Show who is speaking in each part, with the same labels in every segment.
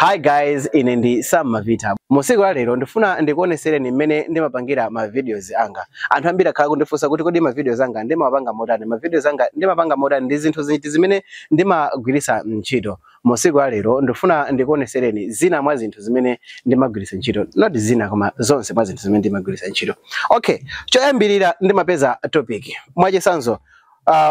Speaker 1: Hi guys, ine ndi Sam Mavita. Musiku la lero ndifuna ndikuonesereni mmene ndimapangira ma videos anga. Anthu ambiri akhala kundifunsa kuti kodi ma videos anga ndimapanga motani, ma videos anga ndimapanga motani, ndi zinthu ziti zimene ndimagwiritsa ntchito. Musiku la lero ndifuna ndikuonesereni zina mwa zinthu zimene ndimagwiritsa ntchito. Not zina, koma zonse mwa zinthu zimene ndimagwiritsa ntchito. Okay, choyambirira ndimapeza topic. Mwachitsanzo,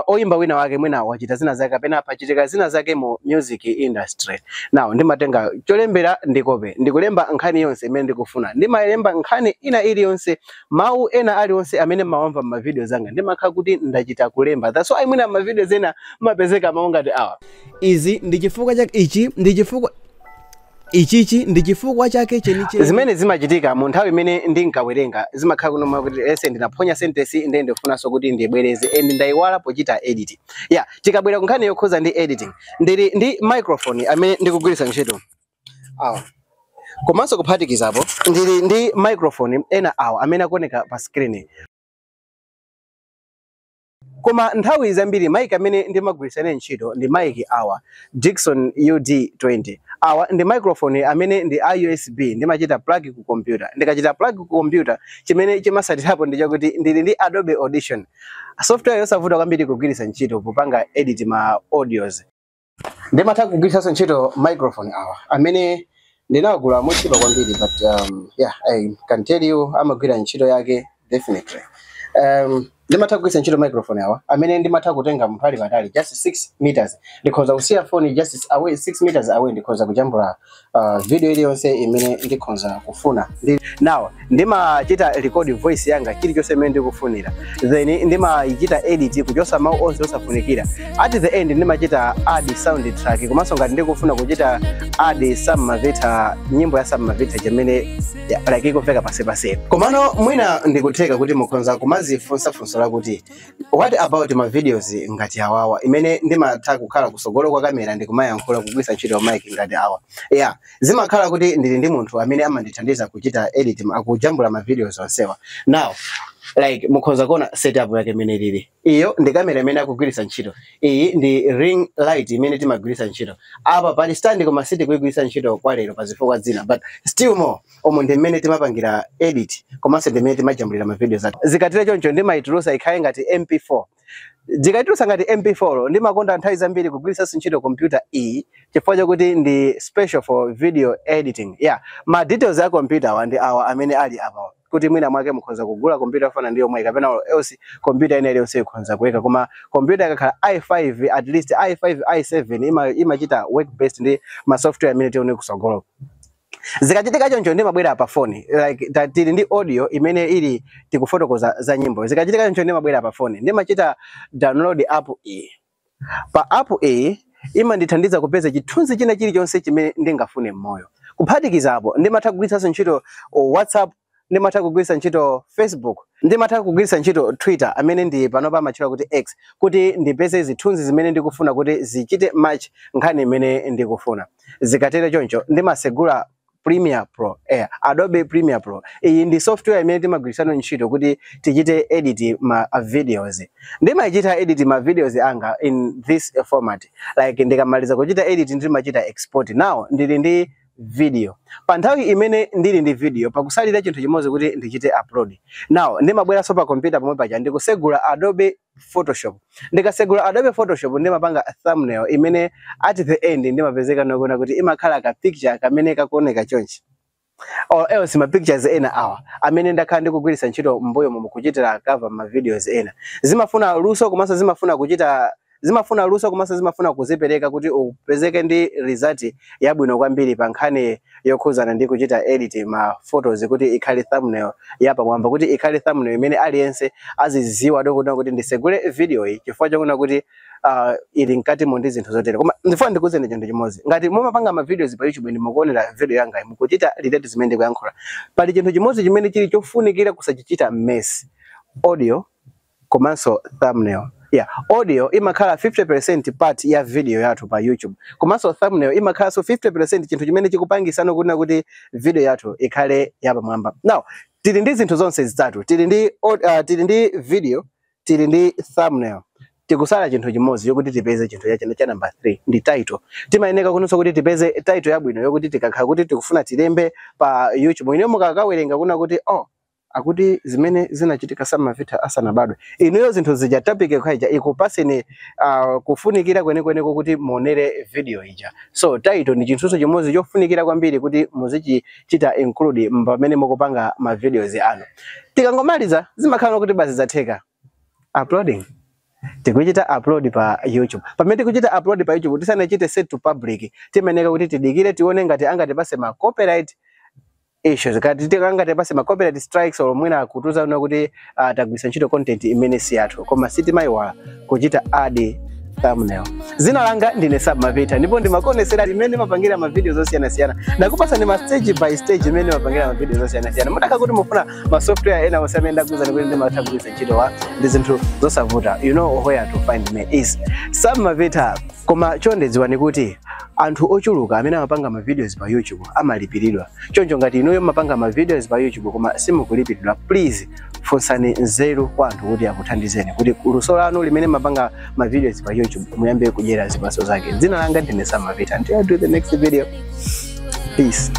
Speaker 1: oyimba wina wake mwina wachita zina zake kapena pachitika zina zake mu music industry. Now ndimatenga cholembera, ndikope, ndikulemba nkhani yonse imene ndikufuna. Ndimalemba nkhani ina iliyonse, mawu ena aliwonse amene mawamva m'ma video zanga ndimakhala kuti ndachita kulemba. That's why mwina ma videos ena mapezeka mawu ngati awa.
Speaker 2: Izi ndi chifukwa chake, ichi ndi chifukwa, ichichi ndi chifukwa chake chenicheni.
Speaker 1: Zimene zimachitika mu nthawi imene ndinkawerenga, zimakhala kuno kuti ese ndinaphonya sentence, ndiye ndifunanso kuti ndibwereze and ndayiwala pochita edit. Yeah, tikabwera ku nkhani yokhuza ndi editing, ndili ndi microphone amene ndikugwiritsa ntchito awa, komanso kuphatikizapo ndili ndi microphone ena awa amene akuoneka pa screen. Koma nthawi zambiri mic amene ndimagwiritsa ntchito ndi mic awa, Dixon UD20. Awa ndi microphone amene ndi a USB. Ndimachita plug ku computer. Ndikachita plug ku computer, chimene chimasatirapo ndi chakuti ndili ndi Adobe Audition, software yosavuta kwambiri kugwiritsa ntchito popanga edit ma audios. Ndimatha kugwiritsanso ntchito microphone awa amene ndinawagula mochipa kwambiri, but yeah, I can tell you amagwira ntchito yake definitely. Ndimatha kugwiritsa ntchito microphone awa amene ndimatha kutenga munthu ali patali just 6 meters. Ndikhoza kusiya phone just away, 6 meters away, ndikhoza kujambula video iliyonse imene ndikhoza kufuna. Now ndimachita record voice yanga, chilichonse imene ndikufunira, then ndimayichita edit kuchosa mawu onse osafunikira. At the end ndimachita add sound track, komanso ngati ndikufuna kuchita add Sam Mavita, nyimbo ya Sam Mavita chimene like ikumveka pasepase. Komano mwina ndikutheka kuti mukhoza kumazifunsa funso lakuti, what about ma videos ngati awawa imene ndimatha kukhala kusogolo kwa kamera ndikumayankhula kugwiritsa ntchito mic ngati awa? Yeah, zimakhala kuti ndili ndi munthu amene amandithandiza kuchita edit, akujambula ma videos onsewa. Now like mukhoza kuona setup yake imene ilili. Iyo ndi kamera imene akugwiritsa ntchito, iyi ndi ring light imene timagwiritsa ntchito. Apa pali stand, koma sitikuigwiritsa ntchito kwa lero pa zifukwa zina, but still more omo ndi mmene timapangira edit, komanso ndi mmene timajambulira ma videos athu. Zikatero choncho ndimayitulusa ikhale ngati MP4. Zikatulusa ngati MP4, ndimakonda nthawi zambiri kugwiritsanso ntchito computer iyi chifukwa chakuti ndi special for video editing. Yeah, ma details a computer awa ndi awa amene ali apa, kuti mwina mwake mukhoza kugula computer fana ndiyo mwe kapena else computer ina iliyonse ikhoza kuweka. Koma computer ikakhala i5, at least i5, i7, imachita work based ndi ma software amene tione kusogolo. Zikachitika choncho ndimabwera pa phone, like tili ndi audio imene ili tikufotokoza za nyimbo. Zikachitika choncho ndimabwera pa phone, ndimachita download app iyi. Pa app iyi imandithandiza kupeza chithunzi china chilichonse chimene ndingafune m'moyo. Kuphatikiza apo ndimatha kugwiritsanso ntchito WhatsApp, ndimatha kugwiritsa ntchito Facebook, ndimatha kugwiritsa ntchito Twitter amene ndi panopa amatchula kuti X, kuti ndipeze zithunzi zimene ndikufuna kuti zichite match nkhani imene ndikufuna. Zikatere choncho ndimasegula Premiere Pro, Adobe Premiere Pro. Iyi ndi software imene timagwiritsana ntchito kuti tichite edit ma videos. Ndimachita edit ma videos anga in this format. Like ndikamaliza kuchita edit ndimachita export. Now ndili ndi video. Pa nthawi imene ndili ndi video, pakusalira chinthu chimodzi kuti ndichite upload. Now ndimabweranso pa computer pomwe paja ndikusegula Adobe Photoshop. Ndikasegula Adobe Photoshop ndimapanga thumbnail imene at the end ndimapezeka nokuona kuti imakhala ka picture kamene kakuoneka chonchi, or else ma pictures ena awa amene ndakhala ndikugwiritsa ntchito mbuyo momwe kuchitira cover ma videos ena. Zimafuna luso komanso zimafuna kuchita, zimafuna luso komanso zimafuna kuzipereka kuti upezeke ndi result yabwino kwambiri pa nkhani yokhuzana ndi kuchita edit ma photos kuti ikhale thumbnail yapamwamba, kuti ikhale thumbnail imene aliyense aziziwa dokuna kuti ndisegule video iyi chifukwa chakuona kuti ili mkatimo ndi zinthu zotere. Koma ndifuna ndikuwuzeni chinthu chimodzi: ngati mumapanga ma videos pa YouTube ndi mukuonera video yanga, mukuchita relate zimene ndikuyankhula, pali chinthu chimodzi chimene chili chofunikira kusachichita mess: audio komanso thumbnail. Yeah, audio imakhala 50% part ya video yathu pa YouTube, komanso thumbnail imakhalanso 50% chinthu chimene chikupangisano kunena kuti video yathu ikhale yapamwamba. Now tili ndi zinthu zonse zitatu: tili ndi video, tili ndi thumbnail. Tikusala chinthu chimodzi yokuti tipeze chinthu chachina cha number 3, ndi title. Timayeneka kunonso kuti tipeze title yabwino yokuti tikakhala kuti tikufuna tilembe pa YouTube, inuyo mukakawerenga kuna kuti, "Oh, akuti zimene zinachitika Sam Mavita asanabadwe." Inuyo zinthu zija, topic khaija ikupaseni kufunikira kwenikweneko kuti muonere video ija. So title ndi chinthuso chimodzi chofunikira kwambiri kuti muzichichita include pamene mukupanga ma videos anu. Tikangomaliza, zimakhala kuti basi, zatheka. Uploading, tikuchita upload pa YouTube. Pamene tikuchita upload pa YouTube, tisanachite set to public, timayeneka kuti tidikire, tione ngati angatipase ma copyright issues, kati angatipase ma copyright strikes or mwina kutuza una kuti tagwiritsa ntchito content imene si yathu. Koma sitimayiwala kuchita add thumbnail. Zina langa ndine Sam Mavita, ndipo ndimakuonesera imene mapangira ma videos osiyanasiyana. Ndakupasani ma stage by stage imene mapangira ma videos osiyanasiyana. Mutaka kuti mufuna ma software ena onse amene ndakuwuzani kuti ndimatha kugwiritsa ntchito wa, ndi zinthu zosavuta. You know where to find me, is Sam Mavita. Koma chonde dziwani kuti anthu ochuluka amene amapanga ma videos pa YouTube amalipiridwa. Choncho ngati inuyo mapanga ma videos pa YouTube koma simukulipiridwa, please funsani nzeru kwa anthu kuti akuthandizeni kuti luso lanu limene mapanga ma videos pa YouTube muyambe kudyera zipatso zake. Dzina langa ndine Sam Mavita. Until I do the next video, peace.